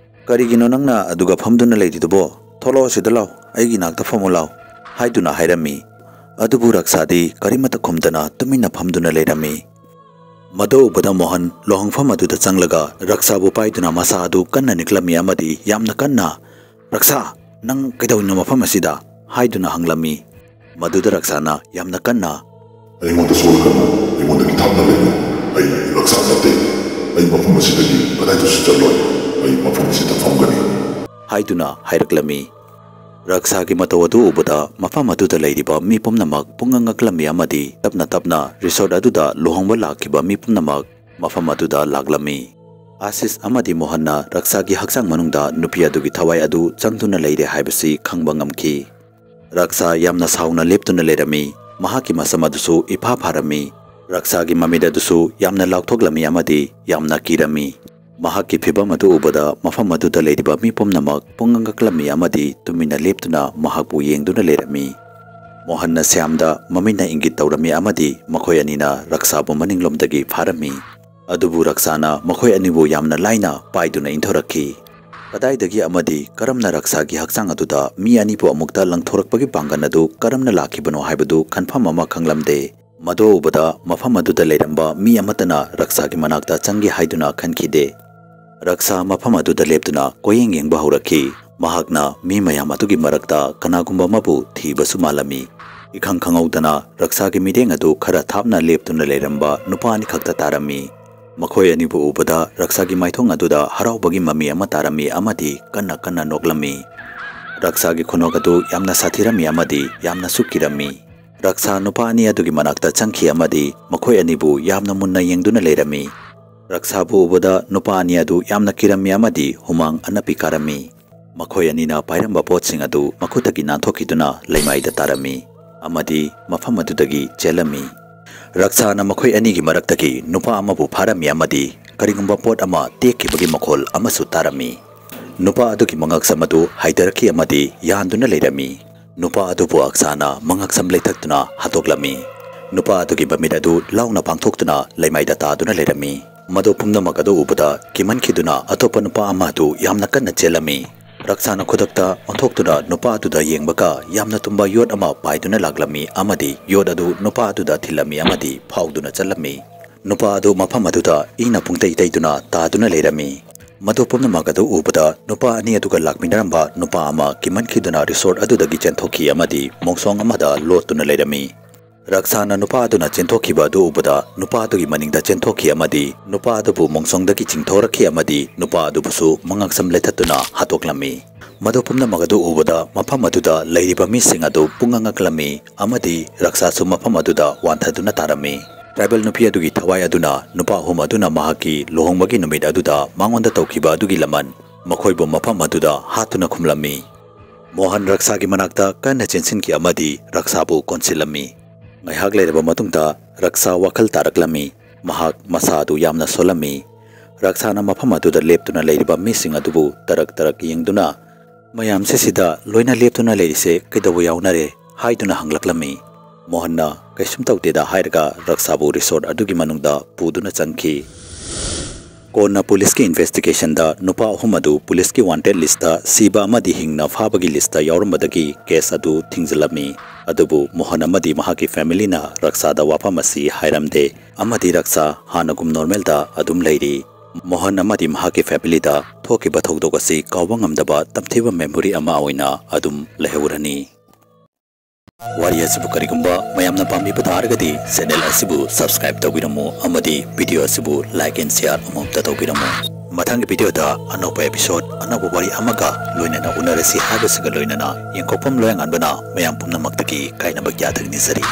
"ꯀꯔꯤꯒꯤꯅꯣ ꯅꯪꯅ ꯑꯗꯨꯒ ꯐꯝꯗꯨꯅ ꯂꯩꯔꯤꯗꯨꯕꯣ? ꯊꯣꯛꯂꯛꯑꯣ, ꯁꯤꯗ ꯂꯥꯛꯑꯣ, ꯑꯩꯒꯤ ꯅꯥꯛꯇ ꯐꯝꯃꯨ ꯂꯥꯛꯑꯣ" ꯍꯥꯏꯗꯨꯅ ꯍꯥꯏꯔꯝꯃꯤ꯫ ꯑꯗꯨꯕꯨ ꯔꯛꯁꯥꯗꯤ ꯀꯔꯤꯃꯠꯇ ꯈꯨꯝꯗꯅ ꯇꯨꯃꯤꯟꯅ ꯐꯝꯗꯨꯅ ꯂꯩꯔꯝꯃꯤ꯫ ꯃꯗꯨ ꯎꯕꯗ ꯃꯣꯍꯟ ꯂꯨꯍꯣꯡꯐꯝ ꯑꯗꯨꯗ ꯆꯪꯂꯒ ꯔꯛꯁꯥꯕꯨ ꯄꯥꯏꯗꯨꯅ ꯃꯁꯥ ꯑꯗꯨ ꯀꯟꯅ ꯅꯤꯛꯂꯝꯃꯤ ꯑꯃꯗꯤ ꯌꯥꯝꯅ ꯀꯟꯅ, "ꯔꯛꯁꯥ, ꯅꯪ ꯀꯩꯗꯧꯔꯤꯅꯣ ꯃꯐꯝ ꯑꯁꯤꯗ?" ꯍꯥꯏꯗꯨꯅ ꯍꯪꯂꯝꯃꯤ꯫ ꯃꯗꯨꯗ ꯔꯛꯁꯥꯅ ꯌꯥꯝꯅ ꯀꯟꯅ, "ꯑꯩꯉꯣꯟꯗ ꯁꯣꯛꯂꯛꯀꯅꯨ, ꯑꯩꯉꯣꯟꯗꯒꯤ ꯊꯥꯞꯅ ꯂꯩꯌꯨ꯫ ꯑꯩ ꯔꯛꯁꯥ ꯅꯠꯇꯦ꯫ ꯑꯩ ꯃꯐꯝ ꯑꯁꯤꯗꯒꯤ ꯀꯗꯥꯏꯗꯁꯨ ꯆꯠꯂꯣꯏ꯫ ꯑꯩ ꯃꯐꯝ ꯑꯁꯤꯗ ꯐꯝꯒꯅꯤ," ꯍꯥꯏꯗꯨꯅ ꯍꯥꯏꯔꯛꯂꯝꯃꯤ꯫ ꯔꯛꯁꯥꯒꯤ ꯃꯇꯧ ꯑꯗꯨ ꯎꯕꯗ ꯃꯐꯝ ꯑꯗꯨꯗ ꯂꯩꯔꯤꯕ ꯃꯤ ꯄꯨꯝꯅꯃꯛ ꯄꯨꯡꯉꯛ ꯉꯛꯂꯝꯃꯤ ꯑꯃꯗꯤ ꯇꯞꯅ ꯇꯞꯅ ꯔꯤꯁꯣꯔꯠ ꯑꯗꯨꯗ ꯂꯨꯍꯣꯡꯕ ꯂꯥꯛꯈꯤꯕ ꯃꯤ ꯄꯨꯝꯅꯃꯛ ꯃꯐꯝ ꯑꯗꯨꯗ ꯂꯥꯛꯂꯝꯃꯤ꯫ ꯑꯥꯁꯤꯁ ꯑꯃꯗꯤ ꯃꯣꯍꯟꯅ ꯔꯛꯁꯥꯒꯤ ꯍꯛꯆꯥꯡ ꯃꯅꯨꯡꯗ ꯅꯨꯄꯤ ꯑꯗꯨꯒꯤ ꯊꯋꯥꯏ ꯑꯗꯨ ꯆꯪꯗꯨꯅ ꯂꯩꯔꯦ ꯍꯥꯏꯕꯁꯤ ꯈꯪꯕ ꯉꯝꯈꯤ꯫ ꯔꯛꯁꯥ ꯌꯥꯝꯅ ꯁꯥꯎꯅ ꯂꯦꯞꯇꯨꯅ ꯂꯩꯔꯝꯃꯤ꯫ ꯃꯍꯥꯛꯀꯤ ꯃꯁꯝ ꯑꯗꯨꯁꯨ ꯏꯐꯥ ꯐꯥꯔꯝꯃꯤ꯫ ꯔꯛꯁꯥꯒꯤ ꯃꯃꯤꯠ ꯑꯗꯨꯁꯨ ꯌꯥꯝꯅ ꯂꯥꯎꯊꯣꯛꯂꯝꯃꯤ ꯑꯃꯗꯤ ꯌꯥꯝꯅ ꯀꯤꯔꯝꯃꯤ꯫ ꯃꯍꯥꯛꯀꯤ ꯐꯤꯚꯝ ꯑꯗꯨ ꯎꯕꯗ ꯃꯐꯝ ꯑꯗꯨꯗ ꯂꯩꯔꯤꯕ ꯃꯤ ꯄꯨꯝꯅꯃꯛ ꯄꯨꯡꯉꯛ ꯉꯛꯂꯝꯃꯤ ꯑꯃꯗꯤ ꯇꯨꯃꯤꯟꯅ ꯂꯦꯞꯇꯨꯅ ꯃꯍꯥꯛꯄꯨ ꯌꯦꯡꯗꯨꯅ ꯂꯩꯔꯝꯃꯤ꯫ ꯃꯣꯍꯟꯅ ꯁ꯭ꯌꯥꯝꯗ ꯃꯃꯤꯠꯅ ꯏꯪꯒꯤꯠ ꯇꯧꯔꯝꯃꯤ ꯑꯃꯗꯤ ꯃꯈꯣꯏ ꯑꯅꯤꯅ ꯔꯛꯁꯥꯕꯨ ꯃꯅꯤꯡꯂꯣꯝꯗꯒꯤ ꯐꯥꯔꯝꯃꯤ꯫ ꯑꯗꯨꯕꯨ ꯔꯛꯁꯥꯅ ꯃꯈꯣꯏ ꯑꯅꯤꯕꯨ ꯌꯥꯝꯅ ꯂꯥꯏꯅ ꯄꯥꯏꯗꯨꯅ ꯏꯟꯊꯣꯔꯛꯈꯤ꯫ ꯀꯗꯥꯏꯗꯒꯤ ꯑꯃꯗꯤ ꯀꯔꯝꯅ ꯔꯛꯁꯥꯒꯤ ꯍꯛꯆꯥꯡ ꯑꯗꯨꯗ ꯃꯤ ꯑꯅꯤꯕꯨ ꯑꯃꯨꯛꯇ ꯂꯪꯊꯣꯔꯛꯄꯒꯤ ꯄꯥꯡꯒꯜ ꯑꯗꯨ ꯀꯔꯝꯅ ꯂꯥꯛꯈꯤꯕꯅꯣ ꯍꯥꯏꯕꯗꯨ ꯀꯟꯐꯝ ꯑꯃ ꯈꯪꯂꯝꯗꯦ꯫ ꯃꯗꯨ ꯎꯕꯗ ꯃꯐꯝ ꯑꯗꯨꯗ ꯂꯩꯔꯝꯕ ꯃꯤ ꯑꯃꯠꯇꯅ ꯔꯛꯁꯥꯒꯤ ꯃꯅꯥꯛꯇ ꯆꯪꯒꯦ ꯍꯥꯏꯗꯨꯅ ꯈꯟꯈꯤꯗꯦ꯫ ꯔꯛꯁꯥ ꯃꯐꯝ ꯑꯗꯨꯗ ꯂꯦꯞꯇꯨꯅ ꯀꯣꯏꯌꯦꯡ ꯌꯦꯡꯕ ꯍꯧꯔꯛꯈꯤ꯫ ꯃꯍꯥꯛꯅ ꯃꯤ ꯃꯌꯥꯝ ꯑꯗꯨꯒꯤ ꯃꯔꯛꯇ ꯀꯅꯥꯒꯨꯝꯕ ꯑꯃꯕꯨ ꯊꯤꯕꯁꯨ ꯃꯥꯜꯂꯝꯃꯤ꯫ ꯏꯈꯪ ꯈꯪꯍꯧꯗꯅ ꯔꯛꯁꯥꯒꯤ ꯃꯤꯠꯌꯦꯡ ꯑꯗꯨ ꯈꯔ ꯊꯥꯞꯅ ꯂꯦꯞꯇꯨꯅ ꯂꯩꯔꯝꯕ ꯅꯨꯄꯥ ꯑꯅꯤꯈꯛꯇ ꯇꯥꯔꯝꯃꯤ꯫ ꯃꯈꯣꯏ ꯑꯅꯤꯕꯨ ꯎꯕꯗ ꯔꯛꯁꯥꯒꯤ ꯃꯥꯏꯊꯣꯡ ꯑꯗꯨꯗ ꯍꯔꯥꯎꯕꯒꯤ ꯃꯃꯤ ꯑꯃ ꯇꯥꯔꯝꯃꯤ ꯑꯃꯗꯤ ꯀꯟꯅ ꯀꯟꯅ ꯅꯣꯛꯂꯝꯃꯤ꯫ ꯔꯛꯁꯥꯒꯤ ꯈꯨꯅꯣꯛ ꯑꯗꯨ ꯌꯥꯝꯅ ꯁꯥꯊꯤꯔꯝꯃꯤ ꯑꯃꯗꯤ ꯌꯥꯝꯅꯁꯨ ꯀꯤꯔꯝꯃꯤ꯫ ꯔꯛꯁꯥ ꯅꯨꯄꯥ ꯑꯅꯤ ꯑꯗꯨꯒꯤ ꯃꯅꯥꯛꯇ ꯆꯪꯈꯤ ꯑꯃꯗꯤ ꯃꯈꯣꯏ ꯑꯅꯤꯕꯨ ꯌꯥꯝꯅ ꯃꯨꯟꯅ ꯌꯦꯡꯗꯨꯅ ꯂꯩꯔꯝꯃꯤ꯫ ꯔꯛꯁꯥꯕꯨ ꯎꯕꯗ ꯅꯨꯄꯥ ꯑꯅꯤ ꯑꯗꯨ ꯌꯥꯝꯅ ꯀꯤꯔꯝꯃꯤ ꯑꯃꯗꯤ ꯍꯨꯃꯥꯡ ꯑꯅꯞꯄꯤ ꯀꯥꯔꯝꯃꯤ꯫ ꯃꯈꯣꯏ ꯑꯅꯤꯅ ꯄꯥꯏꯔꯝꯕ ꯄꯣꯠꯁꯤꯡ ꯑꯗꯨ ꯃꯈꯨꯠꯇꯒꯤ ꯅꯥꯟꯊꯣꯛꯈꯤꯗꯨꯅ ꯂꯩꯃꯥꯏꯗ ꯇꯥꯔꯝꯃꯤ ꯑꯃꯗꯤ ꯃꯐꯝ ꯑꯗꯨꯗꯒꯤ ꯆꯦꯜꯂꯝꯃꯤ꯫ ꯔꯛꯁꯥꯅ ꯃꯈꯣꯏ ꯑꯅꯤꯒꯤ ꯃꯔꯛꯇꯒꯤ ꯅꯨꯄꯥ ꯑꯃꯕꯨ ꯐꯥꯔꯝꯃꯤ ꯑꯃꯗꯤ ꯀꯔꯤꯒꯨꯝꯕ ꯄꯣꯠ ꯑꯃ ꯇꯦꯛꯈꯤꯕꯒꯤ ꯃꯈꯣꯜ ꯑꯃꯁꯨ ꯇꯥꯔꯝꯃꯤ꯫ ꯅꯨꯄꯥ ꯑꯗꯨꯒꯤ ꯃꯉꯛꯁꯝ ꯑꯗꯨ ꯍꯥꯏꯊꯔꯛꯈꯤ ꯑꯃꯗꯤ ꯌꯥꯟꯗꯨꯅ ꯂꯩꯔꯝꯃꯤ꯫ ꯅꯨꯄꯥ ꯑꯗꯨꯕꯨ ꯔꯛꯁꯥꯅ ꯃꯉꯛꯁꯝ ꯂꯩꯊꯛꯇꯨꯅ ꯍꯥꯠꯇꯣꯛꯂꯝꯃꯤ꯫ ꯅꯨꯄꯥ ꯑꯗꯨꯒꯤ ꯃꯃꯤꯠ ꯑꯗꯨ ꯂꯥꯎꯅ ꯄꯥꯡꯊꯣꯛꯇꯨꯅ ꯂꯩꯃꯥꯏꯗ ꯇꯥꯗꯨꯅ ꯂꯩꯔꯝꯃꯤ꯫ ꯃꯗꯨ ꯄꯨꯝꯅꯃꯛ ꯑꯗꯨ ꯎꯕꯗ ꯀꯤꯃꯟꯈꯤꯗꯨꯅ ꯑꯇꯣꯞꯄ ꯅꯨꯄꯥ ꯑꯃ ꯑꯗꯨ ꯌꯥꯝꯅ ꯀꯟꯅ ꯆꯦꯜꯂꯝꯃꯤ꯫ ꯔꯛꯁꯥꯅ ꯈꯨꯗꯛꯇ ꯑꯣꯟꯊꯣꯛꯇꯨꯅ ꯅꯨꯄꯥ ꯑꯗꯨꯗ ꯌꯦꯡꯕꯒ ꯌꯥꯝꯅ ꯇꯨꯝꯕ ꯌꯣꯠ ꯑꯃ ꯄꯥꯏꯗꯨꯅ ꯂꯥꯛꯂꯝꯃꯤ ꯑꯃꯗꯤ ꯌꯣꯠ ꯑꯗꯨ ꯅꯨꯄꯥ ꯑꯗꯨꯗ ꯊꯤꯜꯂꯝꯃꯤ ꯑꯃꯗꯤ ꯐꯥꯎꯗꯨꯅ ꯆꯠꯂꯝꯃꯤ꯫ ꯅꯨꯄꯥ ꯑꯗꯨ ꯃꯐꯝ ꯑꯗꯨꯗ ꯏꯅ ꯄꯨꯡꯇꯩ ꯇꯩꯗꯨꯅ ꯇꯥꯗꯨꯅ ꯂꯩꯔꯝꯃꯤ꯫ ꯃꯗꯨ ꯄꯨꯝꯅꯃꯛ ꯑꯗꯨ ꯎꯕꯗ ꯅꯨꯄꯥ ꯑꯅꯤ ꯑꯗꯨꯒ ꯂꯥꯛꯃꯤꯟꯅꯔꯝꯕ ꯅꯨꯄꯥ ꯑꯃ ꯀꯤꯃꯟꯈꯤꯗꯨꯅ ꯔꯤꯁꯣꯔꯠ ꯑꯗꯨꯗꯒꯤ ꯆꯦꯟꯊꯣꯛꯈꯤ ꯑꯃꯗꯤ ꯃꯣꯡꯁꯣꯡ ꯑꯃꯗ ꯂꯣꯠꯇꯨꯅ ꯂꯩꯔꯝꯃꯤ꯫ ꯔꯛꯁꯥꯅ ꯅꯨꯄꯥ ꯑꯗꯨꯅ ꯆꯦꯟꯊꯣꯛꯈꯤꯕ ꯑꯗꯨ ꯎꯕꯗ ꯅꯨꯄꯥ ꯑꯗꯨꯒꯤ ꯃꯅꯤꯡꯗ ꯆꯦꯟꯊꯣꯛꯈꯤ ꯑꯃꯗꯤ ꯅꯨꯄꯥ ꯑꯗꯨꯕꯨ ꯃꯣꯡꯁꯣꯡꯗꯒꯤ ꯆꯤꯡꯊꯣꯔꯛꯈꯤ ꯑꯃꯗꯤ ꯅꯨꯄꯥ ꯑꯗꯨꯕꯨꯁꯨ ꯃꯉꯛꯁꯝ ꯂꯦꯊꯠꯇꯨꯅ ꯍꯥꯠꯇꯣꯛꯂꯝꯃꯤ꯫ ꯃꯗꯨ ꯄꯨꯝꯅꯃꯛ ꯑꯗꯨ ꯎꯕꯗ ꯃꯐꯝ ꯑꯗꯨꯗ ꯂꯩꯔꯤꯕ ꯃꯤꯁꯤꯡ ꯑꯗꯨ ꯄꯨꯡꯉꯛ ꯉꯛꯂꯝꯃꯤ ꯑꯃꯗꯤ ꯔꯛꯁꯥꯁꯨ ꯃꯐꯝ ꯑꯗꯨꯗ ꯋꯥꯟꯊꯗꯨꯅ ꯇꯥꯔꯝꯃꯤ꯫ ꯇ꯭ꯔꯥꯏꯕꯦꯜ ꯅꯨꯄꯤ ꯑꯗꯨꯒꯤ ꯊꯋꯥꯏ ꯑꯗꯨꯅ ꯅꯨꯄꯥ ꯑꯍꯨꯝ ꯑꯗꯨꯅ ꯃꯍꯥꯛꯀꯤ ꯂꯨꯍꯣꯡꯕꯒꯤ ꯅꯨꯃꯤꯠ ꯑꯗꯨꯗ ꯃꯉꯣꯟꯗ ꯇꯧꯈꯤꯕ ꯑꯗꯨꯒꯤ ꯂꯃꯟ ꯃꯈꯣꯏꯕꯨ ꯃꯐꯝ ꯑꯗꯨꯗ ꯍꯥꯠꯇꯨꯅ ꯈꯨꯝꯂꯝꯃꯤ꯫ ꯃꯣꯍꯟ ꯔꯛꯁꯥꯒꯤ ꯃꯅꯥꯛꯇ ꯀꯟꯅ ꯆꯦꯟꯁꯤꯟꯈꯤ ꯑꯃꯗꯤ ꯔꯛꯁꯥꯕꯨ ꯀꯣꯟꯁꯤꯜꯂꯝꯃꯤ꯫ ꯉꯥꯏꯍꯥꯛ ꯂꯩꯔꯕ ꯃꯇꯨꯡꯗ ꯔꯛꯁꯥ ꯋꯥꯈꯜ ꯇꯥꯔꯛꯂꯝꯃꯤ꯫ ꯃꯍꯥꯛ ꯃꯁꯥ ꯑꯗꯨ ꯌꯥꯝꯅ ꯁꯣꯜꯂꯝꯃꯤ꯫ ꯔꯛꯁꯥꯅ ꯃꯐꯝ ꯑꯗꯨꯗ ꯂꯦꯞꯇꯨꯅ ꯂꯩꯔꯤꯕ ꯃꯤꯁꯤꯡ ꯑꯗꯨꯕꯨ ꯇꯔꯛ ꯇꯔꯛ ꯌꯦꯡꯗꯨꯅ, "ꯃꯌꯥꯝꯁꯦ ꯁꯤꯗ ꯂꯣꯏꯅ ꯂꯦꯞꯇꯨꯅ ꯂꯩꯔꯤꯁꯦ ꯀꯩꯗꯧꯕ ꯌꯥꯎꯅꯔꯦ?" ꯍꯥꯏꯗꯨꯅ ꯍꯪꯂꯛꯂꯝꯃꯤ꯫ ꯃꯣꯍꯟꯅ "ꯀꯩꯁꯨꯝ ꯇꯧꯗꯦꯗ" ꯍꯥꯏꯔꯒ ꯔꯛꯁꯥꯕꯨ ꯔꯤꯁꯣꯔꯠ ꯑꯗꯨꯒꯤ ꯃꯅꯨꯡꯗ ꯄꯨꯗꯨꯅ ꯆꯪꯈꯤ꯫ ꯀꯣꯟꯅ ꯄꯨꯂꯤꯁꯀꯤ ꯏꯟꯚꯦꯁꯇꯤꯒꯦꯁꯟꯗ ꯅꯨꯄꯥ ꯑꯍꯨꯝ ꯑꯗꯨ ꯄꯨꯂꯤꯁꯀꯤ ꯋꯥꯟꯇꯦꯗ ꯂꯤꯁꯇ ꯁꯤꯕ ꯑꯃꯗꯤ ꯍꯤꯡꯅ ꯐꯥꯕꯒꯤ ꯂꯤꯁꯇ ꯌꯥꯎꯔꯝꯕꯗꯒꯤ ꯀꯦꯁ ꯑꯗꯨ ꯊꯤꯡꯖꯤꯜꯂꯝꯃꯤ꯫ ꯑꯗꯨꯕꯨ ꯃꯣꯍꯟ ꯑꯃꯗꯤ ꯃꯍꯥꯛꯀꯤ ꯐꯦꯃꯤꯂꯤꯅ ꯔꯛꯁꯥꯗ ꯋꯥꯐꯝ ꯑꯁꯤ ꯍꯥꯏꯔꯝꯗꯦ ꯑꯃꯗꯤ ꯔꯛꯁꯥ ꯍꯥꯟꯅꯒꯨꯝ ꯅꯣꯔꯃꯦꯜꯗ ꯑꯗꯨꯝ ꯂꯩꯔꯤ꯫ ꯃꯣꯍꯟ ꯑꯃꯗꯤ ꯃꯍꯥꯛꯀꯤ ꯐꯦꯃꯤꯂꯤꯗ ꯊꯣꯛꯈꯤꯕ ꯊꯧꯗꯣꯛ ꯑꯁꯤ ꯀꯥꯎꯕ ꯉꯝꯗꯕ ꯇꯝꯊꯤꯕ ꯃꯦꯃꯣꯔꯤ ꯑꯃ ꯑꯣꯏꯅ ꯑꯗꯨꯝ ꯂꯩꯍꯧꯔꯅꯤ꯫ ꯋꯥꯔꯤ ꯑꯁꯤꯕꯨ ꯀꯔꯤꯒꯨꯝꯕ ꯃꯌꯥꯝꯅ ꯄꯥꯝꯕꯤꯕ ꯇꯥꯔꯒꯗꯤ ꯆꯦꯅꯦꯜ ꯑꯁꯤꯕꯨ ꯁꯕꯁꯀ꯭ꯔꯥꯏꯕ ꯇꯧꯕꯤꯔꯝꯃꯨ ꯑꯃꯗꯤ ꯚꯤꯗꯤꯑꯣ ꯑꯁꯤꯕꯨ ꯂꯥꯏꯛ ꯑꯦꯟ ꯁꯤꯌꯥꯔ ꯑꯃꯃꯝꯇ ꯇꯧꯕꯤꯔꯝꯃꯨ꯫ ꯃꯊꯪꯒꯤ ꯚꯤꯗꯤꯑꯣꯗ ꯑꯅꯧꯕ ꯑꯦꯄꯤꯁꯣꯗ, ꯑꯅꯧꯕ ꯋꯥꯔꯤ ꯑꯃꯒ ꯂꯣꯏꯅꯅ ꯎꯅꯔꯁꯤ ꯍꯥꯏꯕꯁꯤꯒ ꯂꯣꯏꯅꯅ ꯌꯦꯡꯊꯣꯛꯐꯝ ꯂꯣꯌꯥꯉꯥꯟꯕꯅ ꯃꯌꯥꯝ ꯄꯨꯝꯅꯃꯛꯇꯒꯤ ꯀꯥꯏꯅꯕ ꯌꯥꯊꯪ ꯅꯤꯖꯔꯤ꯫